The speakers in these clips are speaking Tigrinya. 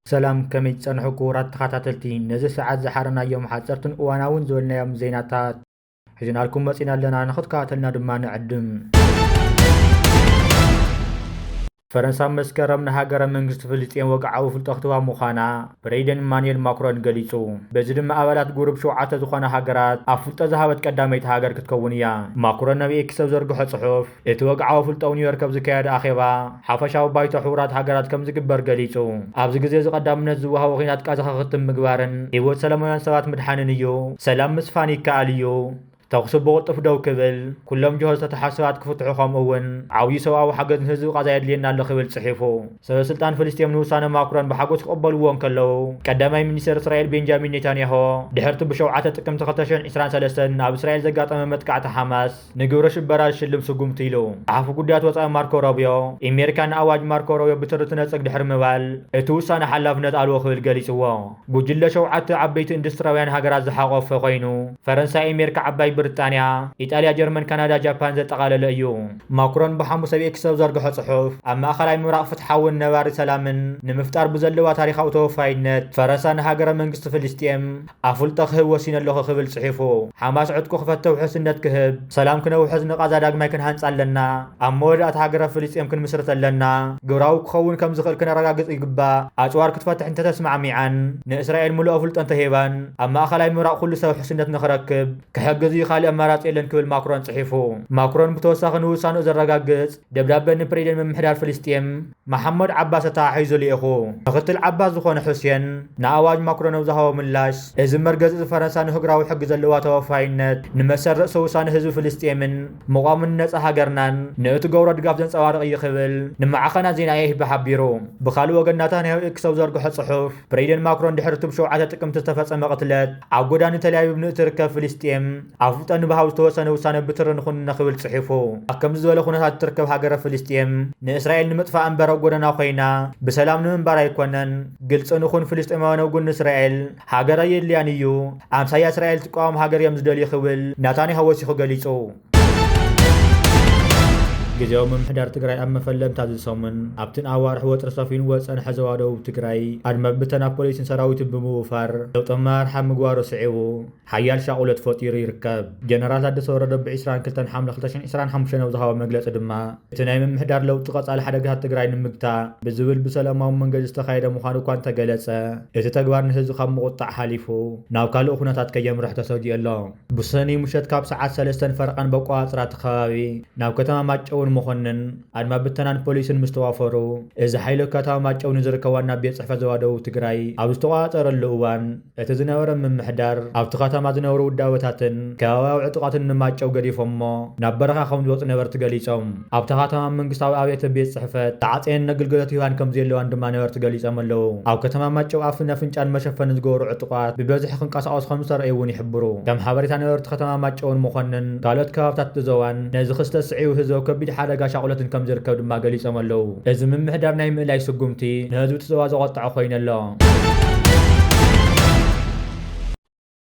ሰላም፣ ከመይ ትጸንሑ ክቡራት ተኸታተልቲ? ነዚ ሰዓት ዝሓረናዮም ሓጸርትን እዋናውን ዝበልናዮም ዜናታት ሒዝናልኩም መጺና ኣለና፣ ንኽትከታተልና ድማ ንዕድም። ፈረንሳ መስከረም ንሃገረ መንግስቲ ፍልስጤም ወግዓዊ ፍልጠ ክትህባ ምዃና ፕሬዚደንት ኢማኑኤል ማክሮን ገሊጹ። በዚ ድማ ኣባላት ጉሩፕ ሸውዓተ ዝኾና ሃገራት ኣብ ፍልጠ ዝሃበት ቀዳመይቲ ሃገር ክትከውን እያ። ማክሮን ናብ ኤክስ ኣብ ዘርግሖ ጽሑፍ፣ እቲ ወግዓዊ ፍልጠ ኣብ ኒውዮርክ ኣብ ዝካየደ ኣኼባ ሓፈሻዊ ባይቶ ሕቡራት ሃገራት ከም ዝግበር ገሊጹ። ኣብዚ ግዜ እዚ ቀዳምነት ዝወሃቦ ኲናት ቃዛ ክኽትም ምግባርን ህይወት ሰላማውያን ሰባት ምድሓንን እዩ። ሰላም ምስፋን ይከኣል እዩ። ተኹሲ ብቕልጡፍ ደው ክብል፣ ኩሎም ጅሆ ዝተተሓዙ ሰባት ክፍትሑ፣ ከምኡ እውን ዓብዪ ሰብኣዊ ሓገዝ ንህዝቢ ቃዛ የድልየና ኣሎ ክብል ጽሒፉ። ሰበ ስልጣን ፍልስጤም ንውሳነ ማክሮን ብሓጎስ ክቕበልዎ እንከለዉ፣ ቀዳማይ ሚኒስተር እስራኤል ቤንጃሚን ኔታንያሆ ድሕርቲ ብሸውዓተ ጥቅምቲ ክልተ ሽሕን ዕስራን ሰለስተን ኣብ እስራኤል ዘጋጠመ መጥቃዕቲ ሓማስ ንግብረ ሽበራ ዝሽልም ስጉምቲ ኢሉ። ጸሓፊ ጉዳያት ወጻኢ ማርኮ ሮቢዮ፣ ኣሜሪካ ንኣዋጅ ማርኮ ሮቢዮ ብትሪ ትነጽግ ድሕሪ ምባል፣ እቲ ውሳነ ሓላፍነት ኣልቦ ክብል ገሊጽዎ። ጉጅለ ሸውዓተ ዓበይቲ ኢንዱስትሪያውያን ሃገራት ዝሓቖፈ ኮይኑ፣ ፈረንሳ፣ ኣሜሪካ፣ ዓባይ ብሪጣንያ፣ ኢጣልያ፣ ጀርመን፣ ካናዳ፣ ጃፓን ዘጠቓለለ እዩ። ማክሮን ብሓሙስ ኣብ ኤክስ ኣብ ዘርግሖ ጽሑፍ፣ ኣብ ማእከላይ ምብራቕ ፍትሓውን ነባሪ ሰላምን ንምፍጣር ብዘለዋ ታሪኻዊ ተወፋይነት፣ ፈረንሳ ንሃገረ መንግስቲ ፍልስጤም ኣፍልጦ ክህብ ወሲነ ኣለኹ ክብል ጽሒፉ። ሓማስ ዕጥቁ ክፈትሕ፣ ውሕስነት ክህብ፣ ሰላም ክነውሕስ፣ ንቓዛ ዳግማይ ክንሃንጻ ኣለና። ኣብ መወዳእታ ሃገረ ፍልስጤም ክንምስርት ኣለና። ግብራዊ ክኸውን ከም ዝኽእል ክነረጋግጽ ይግባእ። ኣጽዋር ክትፈትሕ እንተተስማዕሚዓን ንእስራኤል ምሉእ ኣፍልጦ እንተሂባን፣ ኣብ ማእከላይ ምብራቕ ኩሉ ሰብ ውሕስነት ንኽረክብ ክሕግዝ እዩ፣ ካልእ ኣማራጺ የለን ክብል ማክሮን ጽሒፉ። ማክሮን ብተወሳኺ ንውሳንኡ ዘረጋግጽ ደብዳበ ንፕሬዚደንት ምምሕዳር ፍልስጤም መሓመድ ዓባስ ኣተሓሒዙ ልኢኹ። ምክትል ዓባስ ዝኾነ ሑሴን ንኣዋጅ ማክሮን ኣብ ዝሃቦ ምላሽ፣ እዚ መርገጺ እዚ ፈረንሳ ንህግራዊ ሕጊ ዘለዋ ተወፋይነት፣ ንመሰል ርእሰ ውሳነ ህዝቢ ፍልስጤምን ምቋምን ነጻ ሃገርናን ንእትገብሮ ድጋፍ ዘንጸባርቕ እዩ ክብል ንማዕኸናት ዜና ኤኤፍፒ ሓቢሩ። ብኻልእ ወገን ናታንያሁ ኤክስ ኣብ ዘርግሖ ጽሑፍ፣ ፕሬዚደንት ማክሮን ድሕሪ እቲ ብሸውዓተ ጥቅምቲ ዝተፈጸመ ቅትለት ኣብ ጎዳኒ ተልኣቪቭ ንእትርከብ ፍልስጤም ኣፍልጦ ንብሃው ዝተወሰነ ውሳነ ብትሪ ንኹንነ ክብል ጽሒፉ። ኣብ ከምዚ ዝበለ ኩነታት እትርከብ ሃገረ ፍልስጤም ንእስራኤል ንምጥፋእ እምበር ኣብ ጎደና ኮይና ብሰላም ንምንባር ኣይኮነን። ግልጺ ንኹን፣ ፍልስጤማውያን ኣብ ጎኒ እስራኤል ሃገር ኣየድልያን እዩ። ኣምሳያ እስራኤል ትቃወም ሃገር እዮም ዝደልዩ ክብል ናታንያሁ ወሲኹ ገሊጹ። ግዜያዊ ምምሕዳር ትግራይ ኣብ መፈለምታ እዚ ሰሙን ኣብቲ ንኣዋርሕ ወጥሪ ሰፊንዎ ዝጸንሐ ዞባ ደቡብ ትግራይ ኣድማ ብተና ፖሊስን ሰራዊትን ብምውፋር ለውጢ ኣመራርሓ ምግባሩ ስዒቡ ሓያል ሻቑለት ፈጢሩ ይርከብ። ጀነራል ታደሰ ወረደ ብ ዕስራን ክልተን ሓምለ ክልተ ሽሕን ዕስራን ሓሙሽተን ኣብ ዝሃቦ መግለጺ ድማ፣ እቲ ናይ ምምሕዳር ለውጢ ቀጻሊ ሓደጋታት ትግራይ ንምግታእ ብዝብል ብሰላማዊ መንገዲ ዝተኻየደ ምዃኑ እኳ እንተገለጸ፣ እቲ ተግባር ንህዝቢ ካብ ምቑጣዕ ሓሊፉ ናብ ካልእ ኩነታት ከየምርሕ ተሰጊኡ ኣሎ። ብሰኑይ ምሸት ካብ ሰዓት ሰለስተን ፈረቓን በቆጻጽራ እቲ ከባቢ ናብ ከተማ ማጨውን መኮንን ኣድማ ብተናን ፖሊስን ምስ ተዋፈሩ፣ እዚ ሓይሊ ኣብ ከተማ ማጨው ንዝርከብ ዋና ቤት ጽሕፈት ዞባ ደቡብ ትግራይ ኣብ ዝተቖጻጸረሉ እዋን፣ እቲ ዝነበረ ምምሕዳር ኣብቲ ከተማ ዝነበሩ ውዳበታትን ከባብያዊ ዕጡቓትን ንማጨው ገዲፎሞ ናብ በረኻ ከም ዝወጹ ነበርቲ ገሊጾም። ኣብታ ከተማ መንግስታዊ ኣብያተ ቤት ጽሕፈት ተዓጽየን ኣገልግሎት ይህባን ከም ዘየለዋን ድማ ነበርቲ ገሊጾም ኣለዉ። ኣብ ከተማ ማጨው ኣፍን ኣፍንጫን መሸፈኒ ዝገበሩ ዕጡቓት ብበዝሒ ክንቀሳቐሱ ከም ዝተረእዩ እውን ይሕብሩ። ከም ሓበሬታ ነበርቲ ከተማ ማጨውን መኮንን ካልኦት ከባብታት እቲ ዞባን ነዚ ክስተት ስዒቡ ህዝቢ ኣብ ከቢድ ሓደጋ ሻቑለትን ከም ዝርከብ ድማ ገሊጾም ኣለዉ። እዚ ምምሕዳር ናይ ምእላይ ስጉምቲ ንህዝቢ እቲ ዞባ ዘቖጠዐ ኮይኑ ኣሎ።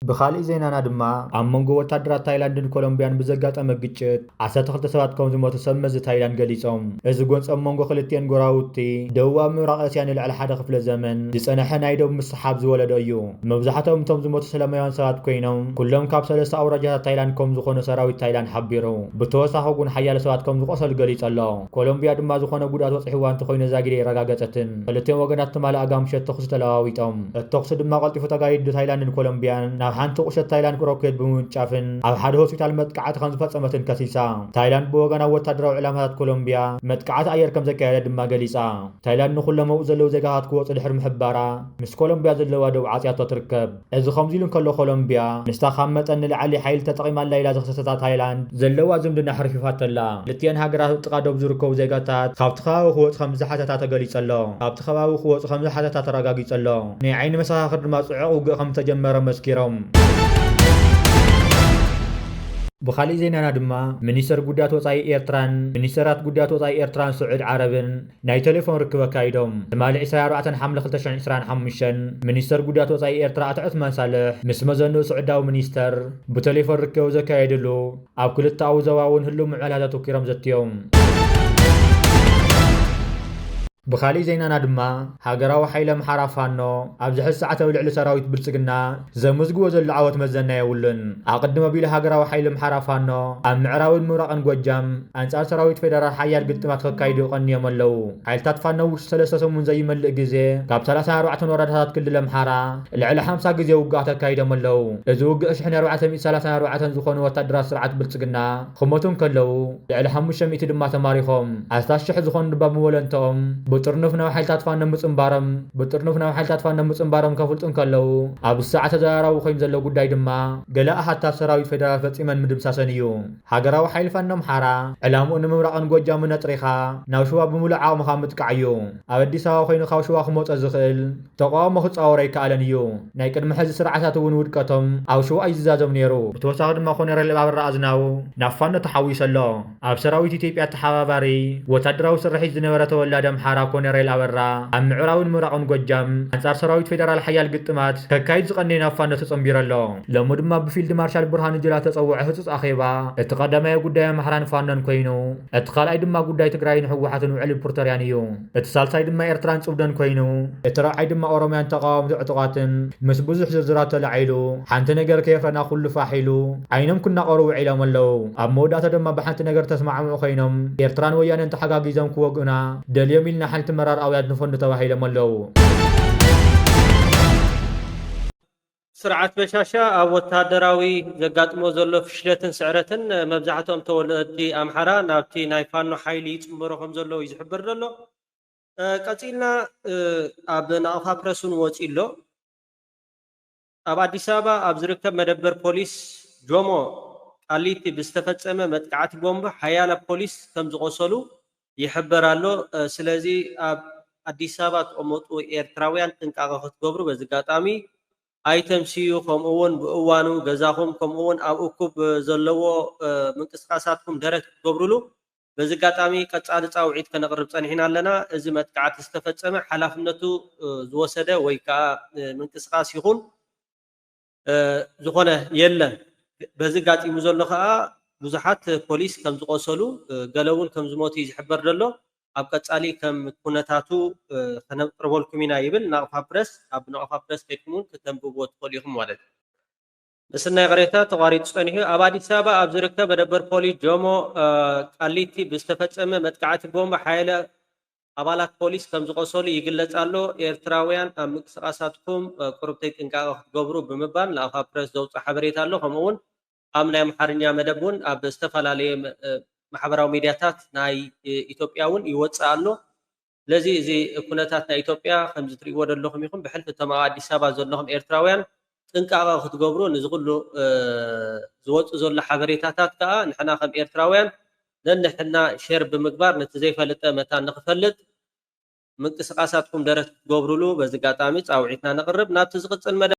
ብኻልእ ዜናና ድማ፣ ኣብ መንጎ ወታደራት ታይላንድን ኮሎምቢያን ብዘጋጠመ ግጭት ዓሰርተ ክልተ ሰባት ከም ዝሞቱ ሰብ መዚ ታይላንድ ገሊጾም። እዚ ጎንጺ ኣብ መንጎ ክልቲኤን ጎረባብቲ ደቡባዊ ምብራቕ እስያ ንልዕሊ ሓደ ክፍለ ዘመን ዝጸንሐ ናይ ዶብ ምስሕሓብ ዝወለዶ እዩ። መብዛሕትኦም እቶም ዝሞቱ ሰላማውያን ሰባት ኮይኖም፣ ኩሎም ካብ ሰለስተ ኣውራጃታት ታይላንድ ከም ዝኾኑ ሰራዊት ታይላንድ ሓቢሩ። ብተወሳኺ እውን ሓያለ ሰባት ከም ዝቖሰሉ ገሊጹ ኣሎ። ኮሎምቢያ ድማ ዝኾነ ጉድኣት በጺሕዋ እንተኾይኑ ዛጊድ ኣየረጋገጸትን። ክልቲኦም ወገናት ትማሊ ኣጋምሸት ተኹሲ ተለዋዊጦም። እቲ ተኹሲ ድማ ቀልጢፉ ተጋዲዱ፣ ታይላንድን ኮሎምቢያን ናብ ሓንቲ ቁሸት ታይላንድ ሮኬት ብምውንጫፍን ኣብ ሓደ ሆስፒታል መጥቃዕቲ ከም ዝፈጸመትን ከሲሳ። ታይላንድ ብወገና ወታደራዊ ዕላማታት ኮሎምቢያ መጥቃዕቲ ኣየር ከም ዘካየደ ድማ ገሊጻ። ታይላንድ ንኹሎም ኣብኡ ዘለዉ ዜጋታት ክወጹ ድሕሪ ምሕባራ፣ ምስ ኮሎምቢያ ዘለዋ ደው ዓጽያቶ ትርከብ። እዚ ከምዚ ኢሉ እንከሎ፣ ኮሎምቢያ ምስታ ካብ መጠን ንላዕሊ ሓይሊ ተጠቒማላ ኢላ ዝኸሰሰታ ታይላንድ ዘለዋ ዝምድና ኣሕርፊፋቶ ኣላ። ክልቲኤን ሃገራት ኣብ ጥቓ ዶብ ዝርከቡ ዜጋታት ካብቲ ከባቢ ክወጹ ከም ዝሓተታ ተገሊጹ ኣሎ። ካብቲ ከባቢ ክወጹ ከም ዝሓተታ ተረጋጊጹ ኣሎ። ናይ ዓይኒ መሰኻኽር ድማ ጽዑቕ ውግእ ከም ዝተጀመረ መስኪሮም። ብኻልእ ዜናና ድማ፣ ሚኒስተር ጉዳያት ወጻኢ ኤርትራን ሚኒስተራት ጉዳያት ወጻኢ ኤርትራን ስዑድ ዓረብን ናይ ቴሌፎን ርክብ ኣካይዶም። ትማሊ ዕስራን ኣርባዕተን ሓምለ ክልተ ሽሕን ዕስራን ሓሙሽተን፣ ሚኒስተር ጉዳያት ወጻኢ ኤርትራ ኣቶ ዑስማን ሳልሕ ምስ መዘንኡ ስዑዳዊ ሚኒስተር ብቴሌፎን ርክብ ዘካየድሉ፣ ኣብ ክልተኣዊ ዞባ እውን ህሉው ምዕባለታት ኣተኲሮም ዘትዮም። ብኻሊእ ዜናና ድማ፣ ሃገራዊ ሓይሊ ኣምሓራ ፋኖ ኣብዚ ሕዚ ሰዓት ኣብ ልዕሊ ሰራዊት ብልጽግና ዘምዝግቦ ዘሎ ዓወት መዘና የብሉን። ኣቐድም ኣቢሉ ሃገራዊ ሓይሊ ኣምሓራ ፋኖ ኣብ ምዕራብን ምብራቕን ጎጃም ኣንጻር ሰራዊት ፌደራል ሓያል ግጥማት ከካይዱ ቀንዮም ኣለዉ። ሓይልታት ፋኖ ውሽጢ ሰለስተ ሰሙን ዘይመልእ ግዜ ካብ ሰላሳን ኣርባዕተን ወረዳታት ክልል ኣምሓራ ልዕሊ ሓምሳ ግዜ ውግኣት ኣካይዶም ኣለዉ። እዚ ውግእ ሽሕን ኣርባዕተ ሚእቲ ሰላሳን ኣርባዕተን ዝኾኑ ወታደራት ስርዓት ብልጽግና ክሞቱ እንከለዉ፣ ልዕሊ ሓሙሽተ ሚእቲ ድማ ተማሪኾም። ኣስታት ሽሕ ዝኾኑ ድማ ብወለንትኦም ብጥርኑፍ ናብ ሓይልታት ፋኖ ምጽንባሮም፣ ብጥርኑፍ ናብ ሓይልታት ፋኖ ምጽንባሮም ከፍልጡ እንከለዉ፣ ኣብ ሰዓት ተዘራራቢ ኮይኑ ዘሎ ጉዳይ ድማ፣ ገለ ኣሃታት ሰራዊት ፌደራል ፈጺመን ምድምሳሰን እዩ። ሃገራዊ ሓይሊ ፋኖ ኣምሓራ፣ ዕላምኡ ንምብራቕን ጎጃምን ኣጥሪኻ፣ ናብ ሽዋ ብምሉእ ዓቕምኻ ምጥቃዕ እዩ። ኣብ ኣዲስ ኣበባ ኮይኑ ካብ ሽዋ ክመጾ ዝኽእል ተቃውሞ ክጻወር ኣይከኣለን እዩ። ናይ ቅድሚ ሕዚ ስርዓታት እውን ውድቀቶም ኣብ ሽዋ እዩ ዝዛዘም ነይሩ። ብተወሳኺ ድማ ኮነሬል ኣበራ ኣዝናው ናብ ፋኖ ተሓዊሱ ኣሎ። ኣብ ሰራዊት ኢትዮጵያ ተሓባባሪ ወታደራዊ ስርሒት ዝነበረ ተወላዲ ኣምሓራ ኮነሬል ኣበራ ኣብ ምዕራብን ምብራቕን ጎጃም ኣንጻር ሰራዊት ፌደራል ሓያል ግጥማት ከካይድ ዝቐነየ ናብ ፋኖ ተጸንቢሩ ኣሎ። ሎሚ ድማ ብፊልድ ማርሻል ብርሃኑ ጁላ ተጸውዐ ህጹጽ ኣኼባ እቲ ቀዳማይ ጉዳይ ኣምሓራን ፋኖን ኮይኑ፣ እቲ ካልኣይ ድማ ጉዳይ ትግራይን ህወሓትን ውዕሊ ፕሪቶርያን እዩ። እቲ ሳልሳይ ድማ ኤርትራን ጽምዶን ኮይኑ፣ እቲ ራብዓይ ድማ ኦሮምያን ተቓወምቲ ዕጡቓትን ምስ ብዙሕ ዝርዝራት ተላዒሉ፣ ሓንቲ ነገር ከየፍረና ኩሉ ፋሕ ኢሉ፣ ዓይኖም ክናቐሩ ውዒሎም ኣለዉ። ኣብ መወዳእታ ድማ ብሓንቲ ነገር ተስማዕምዑ ኮይኖም፣ ኤርትራን ወያነን ተሓጋጊዞም ክወግኡና ደልዮም ኢልና ሓንቲ መራር ኣውያት ንፈኑ ተባሂሎም ኣለዉ። ስርዓት በሻሻ ኣብ ወታደራዊ ዘጋጥሞ ዘሎ ፍሽለትን ስዕረትን መብዛሕትኦም ተወለድቲ ኣምሓራ ናብቲ ናይ ፋኖ ሓይሊ ይጽንበሩ ከም ዘለዉ እዩ ዝሕበር ዘሎ። ቀጺልና ኣብ ናቕፋ ፕረስ እውን ወጺኡ ኣሎ። ኣብ ኣዲስ ኣበባ ኣብ ዝርከብ መደበር ፖሊስ ጆሞ ቃሊቲ ብዝተፈጸመ መጥቃዕቲ ቦምብ ሓያለ ፖሊስ ከም ዝቖሰሉ ይሕበር ኣሎ። ስለዚ ኣብ ኣዲስ ኣበባ ትቕመጡ ኤርትራውያን ጥንቃቐ ክትገብሩ በዚ ኣጋጣሚ ኣይተምስዩ፣ ከምኡ እውን ብእዋኑ ገዛኹም ከምኡ እውን ኣብ እኩብ ዘለዎ ምንቅስቃሳትኩም ደረት ክትገብሩሉ በዚ ኣጋጣሚ ቀጻሊ ጻውዒት ከነቕርብ ጸኒሕና ኣለና። እዚ መጥቃዕቲ ዝተፈጸመ ሓላፍነቱ ዝወሰደ ወይ ከዓ ምንቅስቃስ ይኹን ዝኾነ የለን። በዚ ኣጋጢሙ ዘሎ ከዓ ብዙሓት ፖሊስ ከም ዝቆሰሉ፣ ገለ እውን ከም ዝሞቱ እዩ ዝሕበር ዘሎ። ኣብ ቀጻሊ ከም ኩነታቱ ከነቅርበልኩም ኢና ይብል ናቕፋ ፕረስ። ኣብ ናቕፋ ፕረስ ከይድኩም እውን ክተንብብዎ ትኽእሉ ኢኹም ማለት እዩ። ምስናይ ቅሬታ ተቋሪጹ ጸኒሑ። ኣብ ኣዲስ ኣበባ ኣብ ዝርከብ መደበር ፖሊስ ጆሞ ቃሊቲ ብዝተፈጸመ መጥቃዕቲ ቦምብ ሓያለ ኣባላት ፖሊስ ከም ዝቆሰሉ ይግለጽ ኣሎ። ኤርትራውያን ኣብ ምንቅስቃሳትኩም ቁሩብተይ ጥንቃቐ ክትገብሩ ብምባል ናቕፋ ፕረስ ዘውፅኦ ሓበሬታ ኣሎ። ከምኡ እውን ኣብ ናይ ኣምሓርኛ መደብ እውን ኣብ ዝተፈላለየ ማሕበራዊ ሚድያታት ናይ ኢትዮጵያ እውን ይወፅእ ኣሎ። ስለዚ እዚ ኩነታት ናይ ኢትዮጵያ ከምዚ ትሪእዎ ዘለኹም ኢኹም። ብሕልፊ እቶም ኣብ ኣዲስ ኣበባ ዘለኹም ኤርትራውያን ጥንቃቐ ክትገብሩ፣ ንዚ ኩሉ ዝወፅእ ዘሎ ሓበሬታታት ከዓ ንሕና ከም ኤርትራውያን ነንሕና ሼር ብምግባር ነቲ ዘይፈልጠ መታን ንክፈልጥ ምንቅስቃሳትኩም ደረት ክትገብሩሉ በዚ ኣጋጣሚ ፃውዒትና ነቕርብ። ናብቲ ዝቕፅል መደብ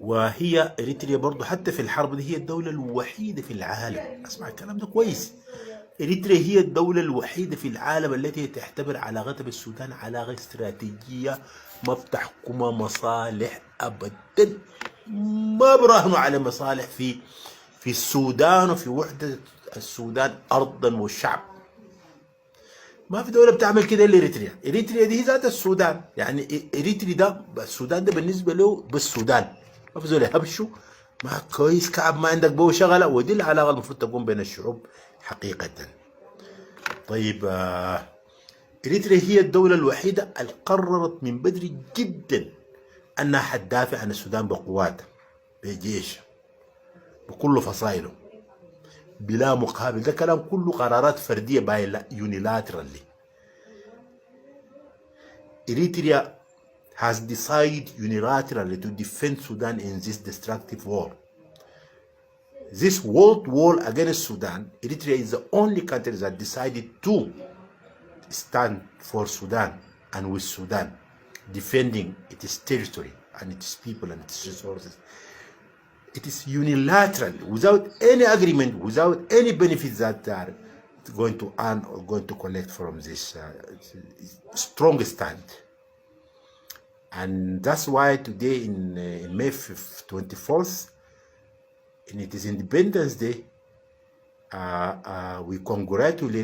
وهي إريتريا برضو حتى في الحرب دي هي الدولة الوحيدة في العالم، اسمع الكلام ده كويس. إريتريا هي الدولة الوحيدة في العالم التي تعتبر علاقتها بالسودان علاقة استراتيجية، ما بتحكمها مصالح أبدا. ما براهنوا على مصالح في في السودان وفي وحدة السودان أرضا وشعب. ما في دولة بتعمل كده إلا إريتريا. إريتريا دي ذات السودان، يعني إريتري ده، السودان ده بالنسبة له بالسودان. ما في زول يهبشوا. ما كويس كعب، ما عندك بو شغلة، ودي العلاقة المفروض تكون بين الشعوب حقيقة. طيب، آه، إريتريا هي الدولة الوحيدة اللي قررت من بدري جدا أنها حتدافع عن السودان بقواتها، بجيش، بكل فصائله، بلا مقابل. ده كلام كله قرارات فردية باي، لا، unilaterally. Eritrea has decided unilaterally to defend Sudan in this destructive war. This world war against Sudan, Eritrea is the only country that decided to stand for Sudan and with Sudan, defending its territory and its people and its resources. It is unilateral, without any agreement, without any benefits that they are going to earn or going to collect from this, uh, strong stand. And that's why today in, uh, in May fifth, twenty-fourth, and it is Independence Day, uh, uh, we congratulate